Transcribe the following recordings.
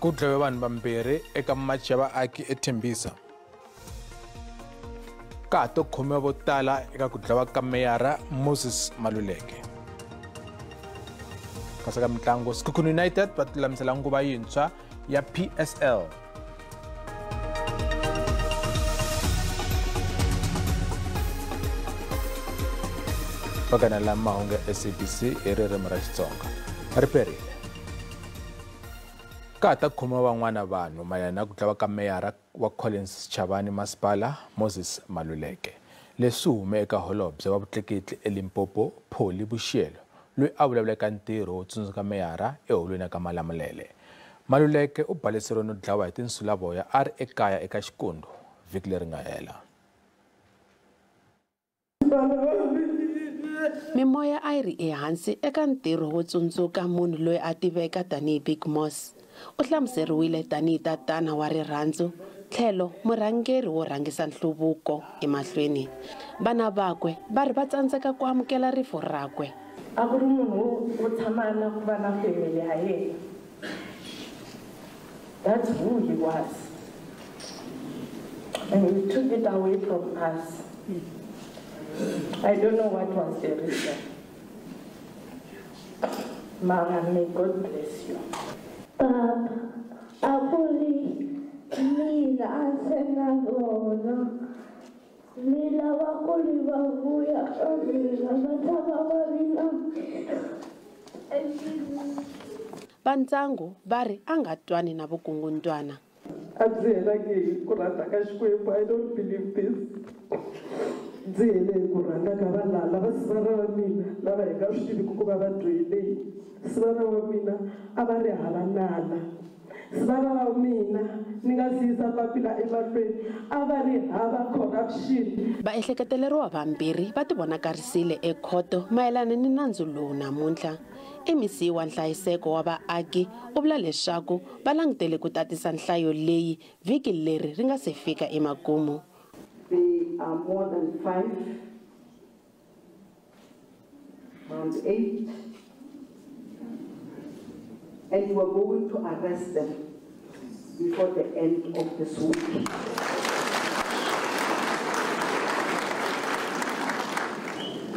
Ku dlawe vanhu vambirhi eka machi ya vaaki eThembisa. Ka ha to khomiwa vo tala eka ku dlawa ka meyara Moses Maluleke. Kasi ka mitlangu, Sekhukhune United va tilulamisela nguva yintshwa ya PSL. Vakana la mahungu ya SABC hi ririmi ra Xitsonga ri perile. Ka ha ta khomiwa van'wana vanhu mayelana na ku dlawa ka meyara wa Collins Chavani Masipala Moses Maluleke. Leswi hume eka holobye wa vutleketli eLimpopo Pholi Boshielo, loyi a vulavulaka ntirho wo tsundzuka meyara eholweni ya ka Malamulele. Maluleke u baleseriwe no dlawa hi tinsulavoya a ri ekaya eka Xikundu vhiki leri nga hela. Mimoya a yi ri ehansi eka ntirho wo tsundzuka munhu loyi a tiveka tanihi Big Moss. U hlamuseriwile tanihi tatana wa rirhandzu tlhelo murhangeri wo rhangisa nhluvuko emahlweni. Vana vakwe va ri va tsandzeka ku amukela rifu rakwe. A ku ri munhu wo tshama na ku va na family ya yena. That's who he was. And he took it away from us. I don't know what was the reason. Mara, may God bless you. Papa, a ku ri mina a ndzi na vona. Ni lava ku ri va vuya ka mina va tshama va ri na Va ndyangu va ri a nga twani na vukungundzwana. A byi helangi hi ku rhandza ka Xikwembu. I don't believe this. Ndzi hele hi ku rhandza ka valala va sivana va mina lava hi nga swi tiviki ku va va dyohile yini. Sivana wa mina a va ri hava nala. Sivana wa mina ni nga si yisa papila emahlweni a va ri hava corruption. Vaehleketeleriwa vambirhi va tivonakarisile ekhoto mayelana ni nandzu lowu namuntlha. MEC wa nhlayiseko wa vaaki u vula leswaku va langutele ku tatisa nhlayo leyi vhiki leri ri nga se fika emakumu. They are more than 5, around 8, and we are going to arrest them before the end of this week.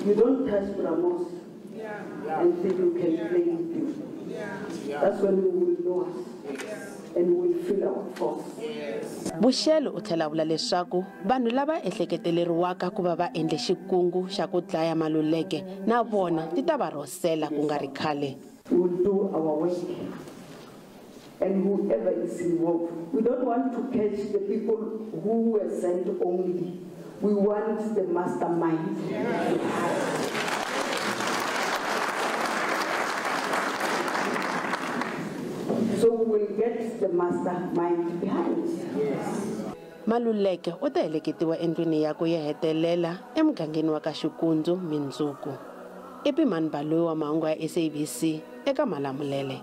You don't touch Ramos and think you can play with you. That's when you will know us and we will feel our force. Boshielo u tlhela vula leswaku vanhu lava ehleketeleriwaka ku va va endle xikungu xa ku dlaya Maluleke na vona ti ta va rhosela ku nga ri khale. We will do our work, and whoever is involved. We don't want to catch the people who were sent only. We want the mastermind. So we will get the mastermind behind. Maluleke u ta heleketiwa endlwini yakwe yo hetelela emugangeni wa ka Xikundzu mindzuku. I Pimani Baloyi wa mahungu ya SABC eka Malamulele.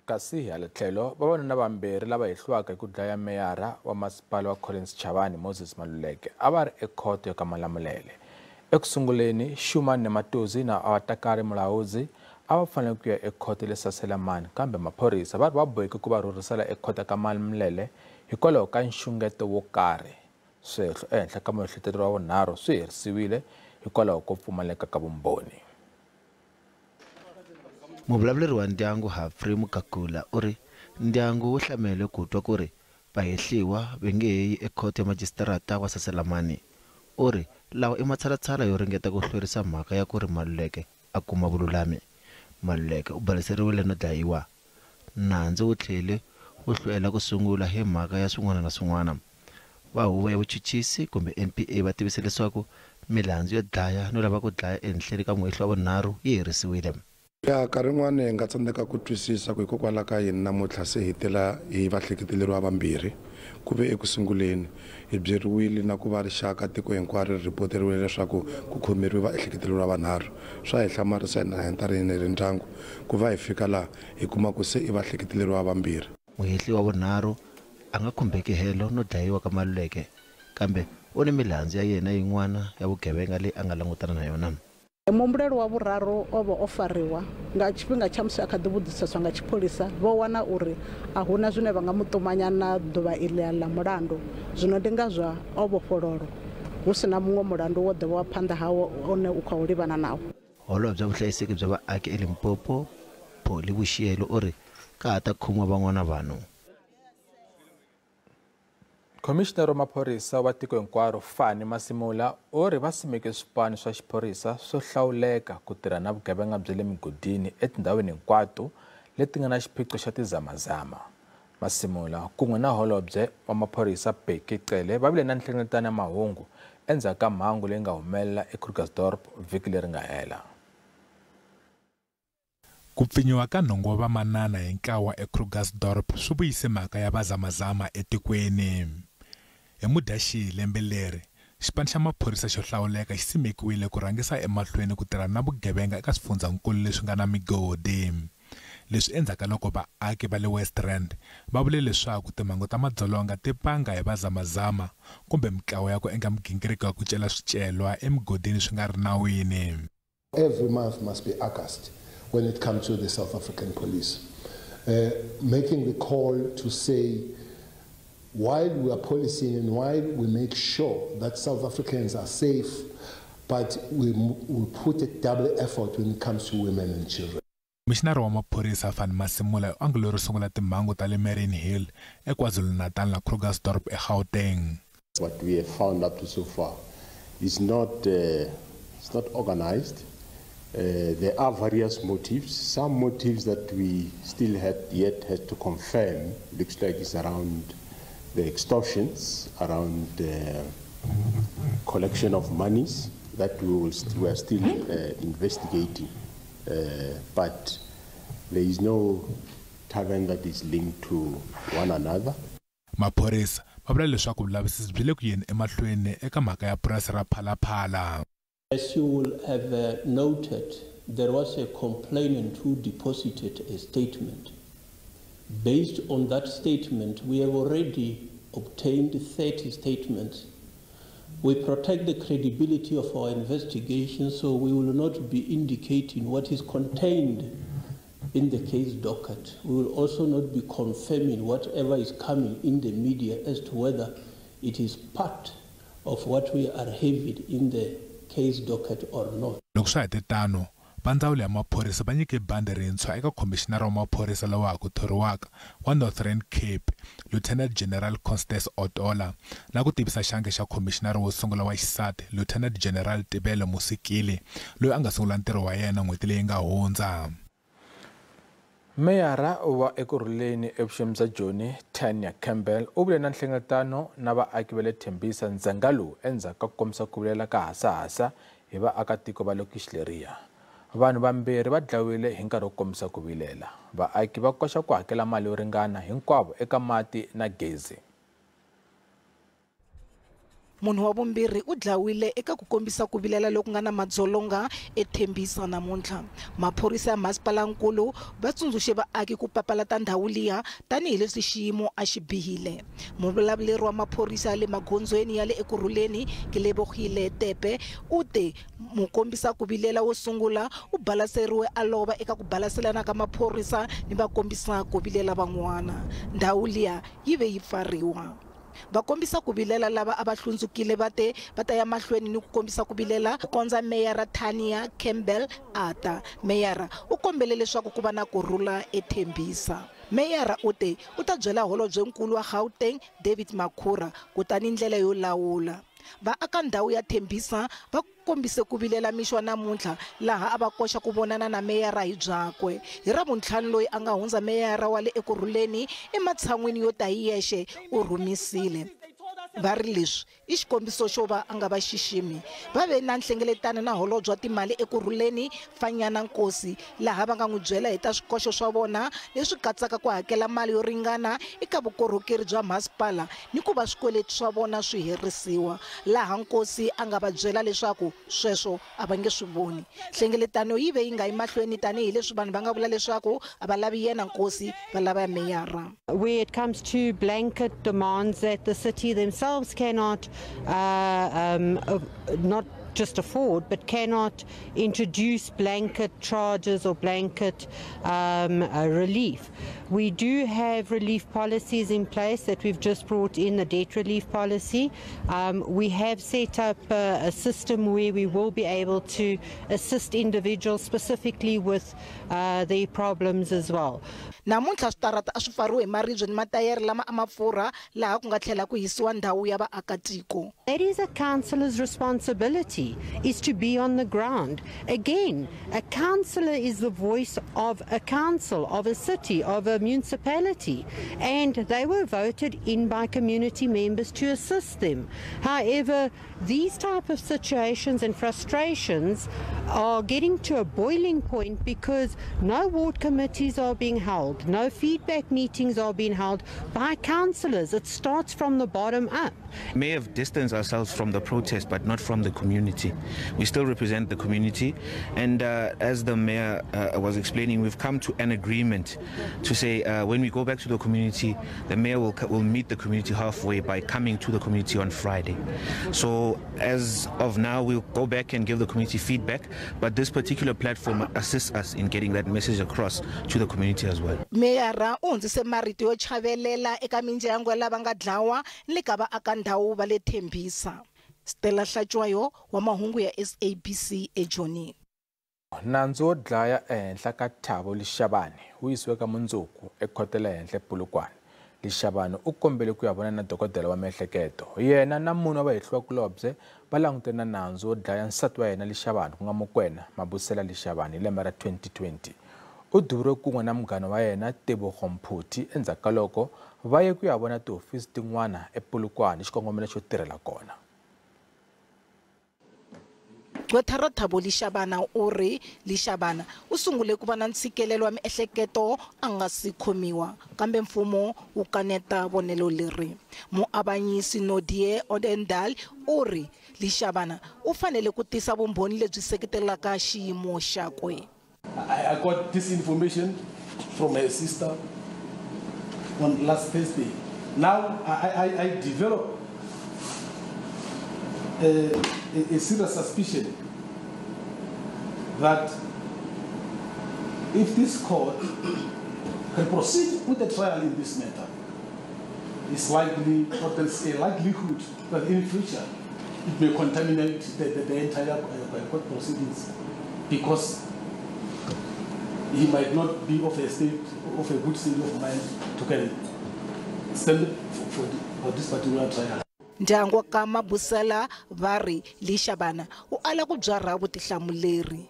Kasi hala tlhelo vavanuna vambirhi lava hehliwaka hi ku dlaya meyara wa masipala wa Collins Chavani Moses Maluleke a va ri ekhoto ya ka Malamulele. Eku sunguleni Shuman Nematozi na Awatakari Mulaudzi a va fanele ku ya ekhoto le Saselamani, kambe maphorisa va ri va boheke ku va rhurhisela ekhoto ka Malamulele hikwalaho ka nxungeto wo karhi. Swehlo ehenhla ka muehleketeleriwa wa vunharhu swi herisiwile hikwalaho ko pfumaleka ka vumbhoni. Muvulavuleri wa ndyangu Humphrey Mukakula u ri ndyangu wu hlamele ku twa ku ri vahehliwa va nge he yi ekhoto ya majisitarata wa Saselamani. U ri lawa i matshalatshala yo ringeta ku hlwerisa mhaka ya ku ri Maluleke a kuma vululami. Maluleke u baleseriwile no dlayiwa. Nandzu wu tlhele wu hlwela ku sungula hi mhaka ya swin'wana na swin'wana. Va huvo ya vuchuchisi kumbe NPA va tivise leswaku milandzu yo dlaya no lava ku dlaya ehenhleni ka muhehli wa vunharhu yi herisiwile. Ya nkarhi wun'wani hi nga tsandzeka ku twisisa ku hikokwalaho ka yini namuntlha se hi tela hi vahleketeleriwa vambirhi. Ku ve eku sunguleni hi byeriwile na ku va rixaka tiko hinkwaro ri ripoteriwile leswaku ku khomeriwe vaehleketeleriwa vanharhu. Swa hi hlamarisa hina hi ntarini ri ndyangu ku va hi fika laha hi kuma ku se i vahleketeleriwa vambirhi. Muhehli wa vunharhu a nga khumbeki helo no dlayiwa ka Maluleke, kambe u ni milandzu ya yena yin'wana ya vugevenga leyi a nga langutana na yona. Muhumbulelwa wa vhuraru o vha o fariwa nga tshifhinga tsha musi a kha ḓi vhudziseswa nga tshipholisa, vho wana uri a huna zwine vha nga mu ṱumanya na ḓuvha iḽi ḽa mulandu, zwino ndi ngazwo o vhofhololwa hu sina muṅwe mulandu wo ḓo wa phanḓa hawo one u khou livhana nawo. Holobye vuhlayiseki bya vaaki eLimpopo Polly Boshielo u ri ka ha ta khomiwa van'wana vanhu. Commissioner wa maphorisa wa tiko hinkwaro Fani Masimula u ri va simeke swipano swa xiphorisa swo hlawuleka ku tirha na vugevenga bya le migodini etindhawini hinkwato leti nga na xiphiqo xa tizamazama. Masimula kun'we na holobye wa maphorisa Bheki Cele va vile na nhlengeletano ya mahungu endzhaku ka mhangu leyi nga humelela eKrugersdorp vhiki leri nga hela. Ku pfinyiwa ka nhungu wa vamanana hi ntlawa eKrugersdorp swi vuyise mhaka ya vazamazama etikweni. Hi Mudyaxihi lembe leri, xipano xa maphorisa xo hlawuleka xi simekiwile ku rhangisa emahlweni ku tirhana na vugevenga eka swifundzankulu leswi nga na migodi. Leswi endzhaku ka loko vaaki va le West Rand va vule leswaku timhangu ta madzolonga ti vanga hi vazamazama kumbe mitlawa ya ku endla migingiriko ya ku cela swicelwa emigodini swi nga ri nawini. Every month must be August when it comes to the South African police. Making the call to say, while we are policing and while we make sure that South Africans are safe, but we put a double effort when it comes to women and children. Commissioner wa maphorisa Fani Masimula u angule ro sungula timhangu ta le Mariannhill eKwaZulu-Natal na Krugersdorp eGauteng. What we have found up to so far is not, it's not organized. There are various motives. Some motives that we still had yet had to confirm. Looks like it's around the extortions, around the collection of monies that we are still investigating. But there is no tavern that is linked to one another. Maphorisa va vula leswaku vulavisisi byi le ku yeni emahlweni eka mhaka ya purasi ra Phalaphala. As you will have noted, there was a complainant who deposited a statement. Based on that statement, we have already obtained 30 statements. We protect the credibility of our investigation, so we will not be indicating what is contained in the case docket. We will also not be confirming whatever is coming in the media as to whether it is part of what we are having in the case docket or not. Loko swa ha te tano, va ndzawulo ya maphorisa va nyike bandi rintshwa eka khomishinara wa maphorisa lowa ha ku thoriwaka wa Northern Cape, Lieutenant General Constance Otola, na ku tivisa xandla xa khomishinara wo sungula wa xisati, Lieutenant General Tebello Mosikili, loyi a nga sungula ntirho wa yena n'hweti leyi nga hundza. Meyara wa Ekurhuleni evuxeni bya Joni, Tanya Campbell, u vule na nhlengeletano na vaaki va le Tembisa ndzhenga lowu endzhaku ka ku kombisa ku vilela ka hasahasa hi vaakatiko va lokixi leriya. Vanhu vambirhi va dlayiwile hi nkarhi wo kombisa ku vilela. Vaaki va koxa ku hakela mali yo ringana hinkwavo eka mati na gezi. Munhu wa vumbirhi u dlawile eka ku kombisa ku vilela loku nga na madzolonga eThembisa namuntlha. Maphorisa ya masipalankulu va tsundzuxe vaaki ku papalata ndhawu liya tanihileswi xiyimo a xi bihile. Muvulavuleri wa maphorisa ya le magondzweni ya le Ekurhuleni Kelebogile Tepe u te mukombisa ku vilela wo sungula u balaseriwe a lova eka ku balaselana ka maphorisa ni vakombisa ku vilela van'wana. Ndhawu liya yi ve yi pfariwa. Va kombisa ku vilela lava a va hlundzukile va te va ta ya mahlweni ni ku kombisa ku vilela ku kondza meyara Tanya Campbell a ta. Meyara u kombele leswaku ku va na kurhula eThembisa. Meyara u te u ta byela holobyenkulu wa Gauteng David Makhura kutani ndlela yo lawula. Vaaka ndhawu ya Tembisa va kombise ku vilela mixo namuntlha laha a va koxa ku vonana na meyara hi byakwe. Hi Ravuntlhanu loyi a nga hundza meyara wa le Ekurhuleni ematshan'wini yo ta hi yexe u rhumisile. Va ri leswi i xikombiso xo va a nga va xiximi. Va ve na nhlengeletano na holobye wa timali Ekurhuleni Fanyana Nkosi laha va nga n'wi byela hi ta swikoxo swa vona leswi katsaka ku hakela mali yo ringana eka vukorhokeri bya masipala ni ku va swikweleti swa vona swi herisiwa, laha Nkosi a nga va byela leswaku sweswo a va nge swi voni. Nhlengeletano yi ve yi nga yi mahlweni tanihileswi vanhu va nga vula leswaku a va lavi yena Nkosi, va lava meyara. Where it comes to blanket demands that the city themselves cannot not just afford, but cannot introduce blanket charges or blanket relief. We do have relief policies in place that we've just brought in, the debt relief policy. We have set up a system where we will be able to assist individuals specifically with their problems as well. Namuntlha switarata a swi pfariwe hi maribye ni matayere lama a ma pfurha laha ku nga tlhela ku hisiwa ndhawu ya vaakatiko. That is a councillor's responsibility, is to be on the ground. Again, a councillor is the voice of a council, of a city, of a municipality, and they were voted in by community members to assist them. However, these type of situations and frustrations are getting to a boiling point because no ward committees are being held, no feedback meetings are being held by councillors. It starts from the bottom up. We may have distanced ourselves from the protest, but not from the community. We still represent the community, and as the mayor was explaining, we've come to an agreement to say when we go back to the community, the mayor will meet the community halfway by coming to the community on Friday. So as of now, we'll go back and give the community feedback, but this particular platform assists us in getting that message across to the community as well. Meyara u hundzise marito yo chavelela eka mindyangu ya lava nga dlawa ni le ka vaaka ndhawu va le Tembisa. Stella Hlatshwayo wa mahungu ya SABC eJoni. Nandzu wo dlaya ehenhla ka Thabo Leshabane wu yisiwe ka mundzuku ekhoto le henhla ePolokwane. Leshabane u kombele ku ya vona na dokodela wa miehleketo. Yena na munhu wa vahehliwakulobye va langutene na nandzu wo dlaya nsati wa yena Leshabane ku nga Mokwena Mabusela Leshabane hi lembe ra 2020. U duvuriwe kun'we na munghana wa yena Tebogo Mphuthi endzhaku ka loko va ye ku ya vona tihofisi tin'wana ePolokwane hi xikongomelo xo tirhela kona. Gqwetha ra Thabo Leshabane u ri Leshabane u sungule ku va na ntshikelelo wa miehleketo a nga si khomiwa, kambe mfumo wu kaneta vonelo leri. Muavanyisi Nodie Odendal u ri Leshabane u fanele ku tisa vumbhoni lebyi seketelaka xiyimo xakwe. I got this information from her sister on last Thursday. Now I developed a serious suspicion that if this court can proceed with the trial in this matter, it's likely, or there's a likelihood that in future it may contaminate the entire court proceedings, because he might not be of a good state of mind to can stand for this particular trial. Ndyangu ka Mabusela va ri Leshabane u ala ku byarha vutihlamuleri.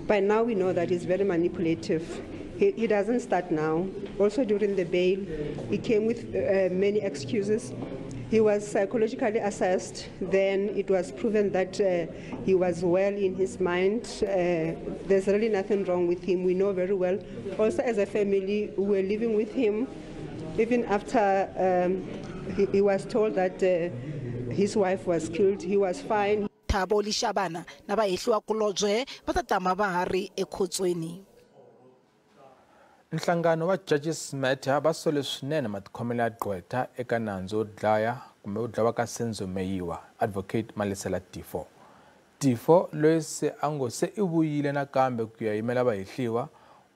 By now we know that he's very manipulative. He doesn't start now. Also during the bail, he came with many excuses. He was psychologically assessed. Then it was proven that he was well in his mind. There's really nothing wrong with him. We know very well. Also as a family, we were living with him. Even after he was told that his wife was killed, he was fine. Thabo Leshabane na vahehliwakulobye va ta tama va ha ri ekhotsweni. Nhlangano wa Judges Matter va sole swinene matikhomelo ya gqwetha eka nandzu wo dlaya kumbe wo dlawa ka Senzo Meyiwa, Advocate Malesela Teffo. Teffo loyi se a ngo se i vuyile nakambe ku ya yimela vahehliwa,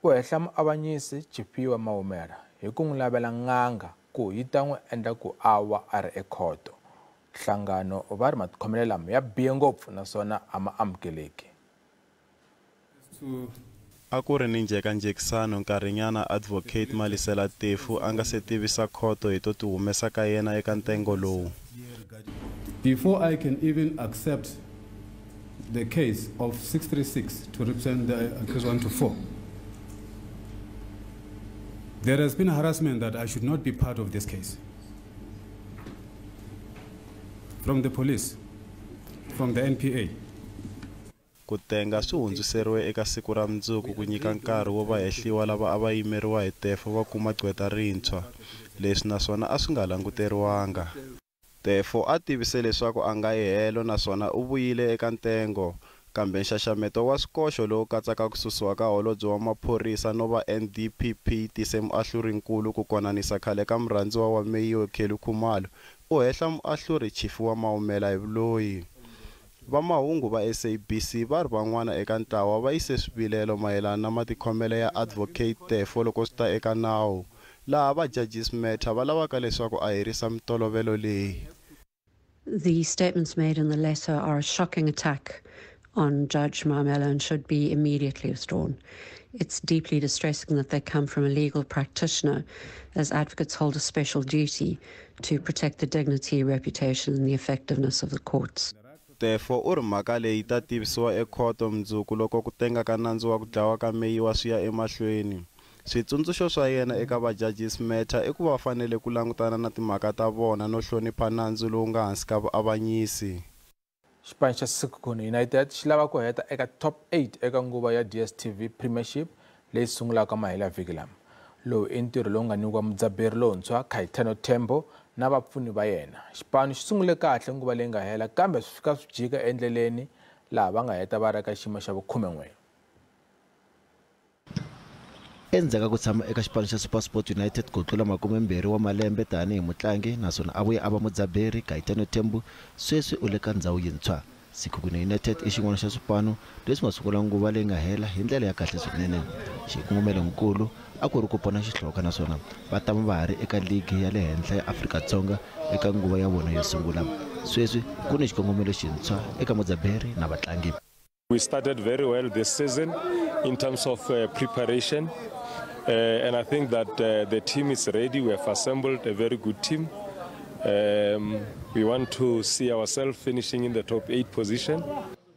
u hehla muavanyisi Tshifhiwa Maumela hi ku n'wi lavela n'anga ku yi ta n'wi endla ku a wa a ri ekhoto. Nhlangano va ri matikhomelo lama ya bihe ngopfu naswona a ma amukeleki. A ku ri ni njhekanjhekisano nkarhinyana Advocate Malesela Teffo a nga se tivisa khoto hi to tihumesa ka yena eka ntengo lowu. Before I can even accept the case of 636 to represent the accused 1 to 4, there has been harassment that I should not be part of this case. From the police, from the NPA. Ku tenga swi hundziseriwe eka siku ra mundzuku ku nyika nkarhi wo vahehliwa lava a va yimeriwa hi Teffo va kuma gqwetha rintshwa. Leswi naswona a swi nga languteriwanga. Teffo a tivise leswaku a nga yi helo naswona u vuyile eka ntengo, kambe nxaxameto wa swikoxo lowu katsaka ku susiwa ka holobye wa maphorisa no va NDPP tise muahlurinkulu ku konanisa khale ka murhandziwa wa Meyiwa Kelly Khumalo, u hehla muahluri Tshifhiwa Maumela hi vuloyi. Vamahungu va SABC va ri van'wana eka ntlawa va yise swivilelo mayelana na matikhomelo ya Advocate Teffo loko swi ta eka nawu, laha va Judges Matter va lavaka leswaku a herisa mitolovelo leyi. The statements made in the letter are a shocking attack on Judge Maumela and should be immediately withdrawn. It's deeply distressing that they come from a legal practitioner, as advocates hold a special duty to protect the dignity, reputation and the effectiveness of the courts. Teffo u ri mhaka leyi ta tivisiwa ekhoto mundzuku loko ku tenga ka nandzu wa ku dlawa ka Meyiwa swi ya emahlweni. Switsundzuxo swa yena eka va Judges Matter i ku va fanele ku langutana na timhaka ta vona no hlonipha nandzu lowu nga hansi ka vuavanyisi. Xipano xa Sekhukhune United xi lava ku heta eka top 8 eka nguva ya DStv Premiership leyi sungulaka mahela vhiki lama. Lowu i ntirho lowu nga nyikiwa mudzaberi lontshwa Kaitano Tembo na vapfuni va yena. Xipano xi sungule kahle nguva leyi nga hela kambe swi fika swi jika endleleni laha va nga heta va ri eka xiyimo xa vu-11. Endzhaku ka ku tshama eka xipano xa SuperSport United ku tlula 20 wa malembe tanihi mutlangi naswona a vuya a va mudzaberi, Kaitano Tembo sweswi u le ka ndzhawu yintshwa. Sekhukhune United i xin'wana xa swipano leswi nga sungula nguva leyi nga hela hi ndlela ya kahle swinene. Xikongomelonkulu a ku ri ku pona xihloka naswona va tama va ha ri eka ligi ya le henhla ya Afrika-Dzonga eka nguva ya vona yo sungula. Sweswi ku ni xikongomelo xintshwa eka mudzaberi na vatlangi. We started very well this season in terms of preparation, and I think that the team is ready. We have assembled a very good team. We want to see ourselves finishing in the top 8 position.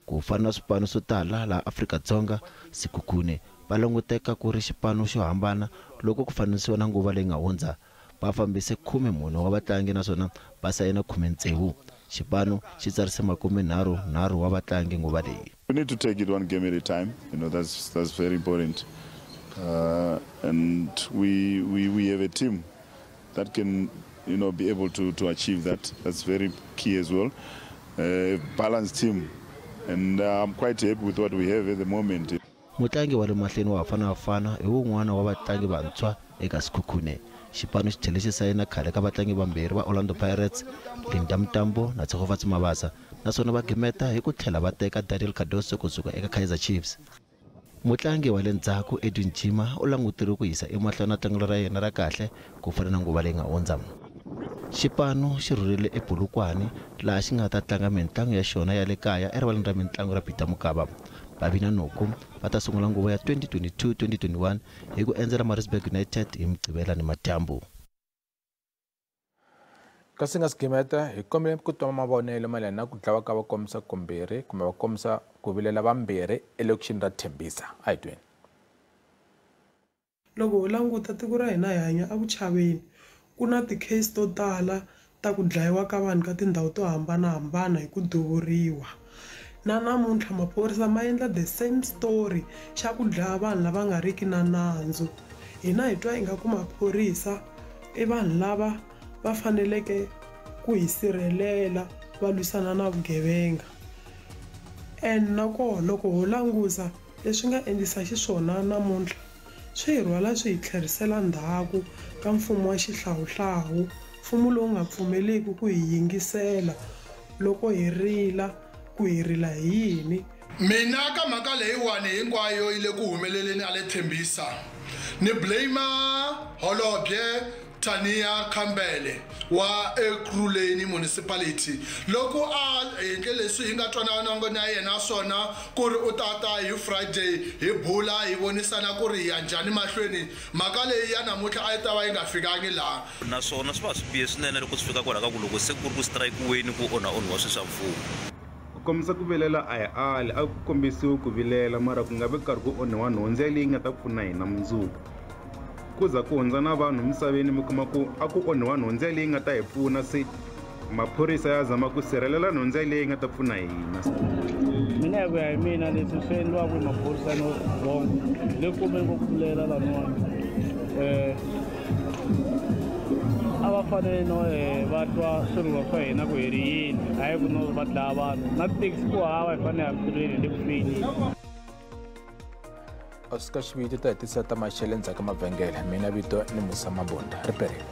Ku fana na swipano swo tala laha Afrika-Dzonga, Sekhukhune va languteka ku ri xipano xo hambana loko ku fananisiwa na nguva leyi nga hundza. Va fambise 14 wa vatlangi naswona va sayina 16. Xipano xi tsarise 33 wa vatlangi nguva leyi. We need to take it one game at a time. You know, that's very important. And we have a team that can, you know, be able to achieve that. That's very key as well. A balanced team, and I'm quite happy with what we have at the moment. Mutlangi wa le mahlweni wa Bafana Bafana i wun'wana wa vatlangi vantshwa eka Sekhukhune. Xipano xi tlhele xi sayina khale ka vatlangi vambirhi va Orlando Pirates, Linda Mtambo na Tshegofatso Mabasa, naswona va gimeta hi ku tlhela va teka Daniel Cardoso kusuka eka Kaizer Chiefs. Mutlangi wa le ndzhaku Edwin Jima u languteriwe ku yisa emahlweni na tlangelo ra yena ra kahle ku fana na nguva leyi nga hundza. Xipano xi rhurhile ePolokwane laha xi nga ta tlanga mintlangu ya xona ya le kaya erivaleni ra mintlangu ra Peter Mokaba. Babina Noko va ta sungula nguva ya 2022-2021 hi ku endzela Maritzburg United hi Mugqivela ni madyambu. Kasi nga sigimeta hi kombela ku twa mavonelo mayelana na ku dlawa ka vakombisa kumbirhi kumbe vakombisa ku vilela vambirhi elokixini ra Tembisa. A hi tweni. Loko ho languta tiko ra hina hi hanya evuchaveni, ku na ti-case to tala ta ku dlayiwa ka vanhu ka tindhawu to hambanahambana hi ku duvuriwa. Na namuntlha maphorisa ma endla the same story xa ku dlaya vanhu lava nga riki na nandzu. Hina hi twa ingaku maphorisa i vanhu lava va faneleke ku hi sirhelela va lwisana na vugevenga. And nakona loko ho langusa leswi nga endlisa xiswona namuntlha swi hi rhwala swi hi tlherisela ndzhaku ka mfumo wa xihlawuhlawu, mfumo lowu nga pfumeliki ku hi yingisela loko hi rila ku hi rila hi yini. Mina ka mhaka leyiwani hinkwayo yi le ku humeleleni a le Tembisa, ni blame holobye Tania Campbell wa Ekurhuleni Municipality loko a endle leswi hi nga twanana na yena swona ku ri u tata hi Friday hi bula hi vonisana ku ri hi ya njhani mahlweni. Mhaka leyi ya namuntlha a yi ta va yi nga fikangi laha. Naswona swi va swi bihe swinene loko swi fika kwalaho ka ku loko se ku ri ku strike-weni ku onha-onhiwa swilo swa mfumo. Ku kombisa ku vilela a hi ali, a ku kombisiwi ku vilela, mara ku nga vi karhi ku onhiwa nhundzu leyi nga ta pfuna hina mundzuku. Ku za ku hundza na vanhu misaveni mi kuma ku a ku onhiwa nhundzu leyi nga ta hi pfuna, se maphorisa ya zama ku sirhelela nhundzu leyi nga ta pfuna hina. Mina hi ku ya hi mina leswi swi endliwaka hi maphorisa no wrong le kumeni ku vilela laniwani, a va fanele no va twa swirilo swa hina ku hi ri yini, hayi ku no va dlaya vanhu na tithekisi ku hava hi fanele hi mintirhweni hi le ku feyileni. Oscar Xiviti ta hetisa ta maxele endzhaku ka mavhengele. Mina vito ni Musa Mabunda. Ri perile.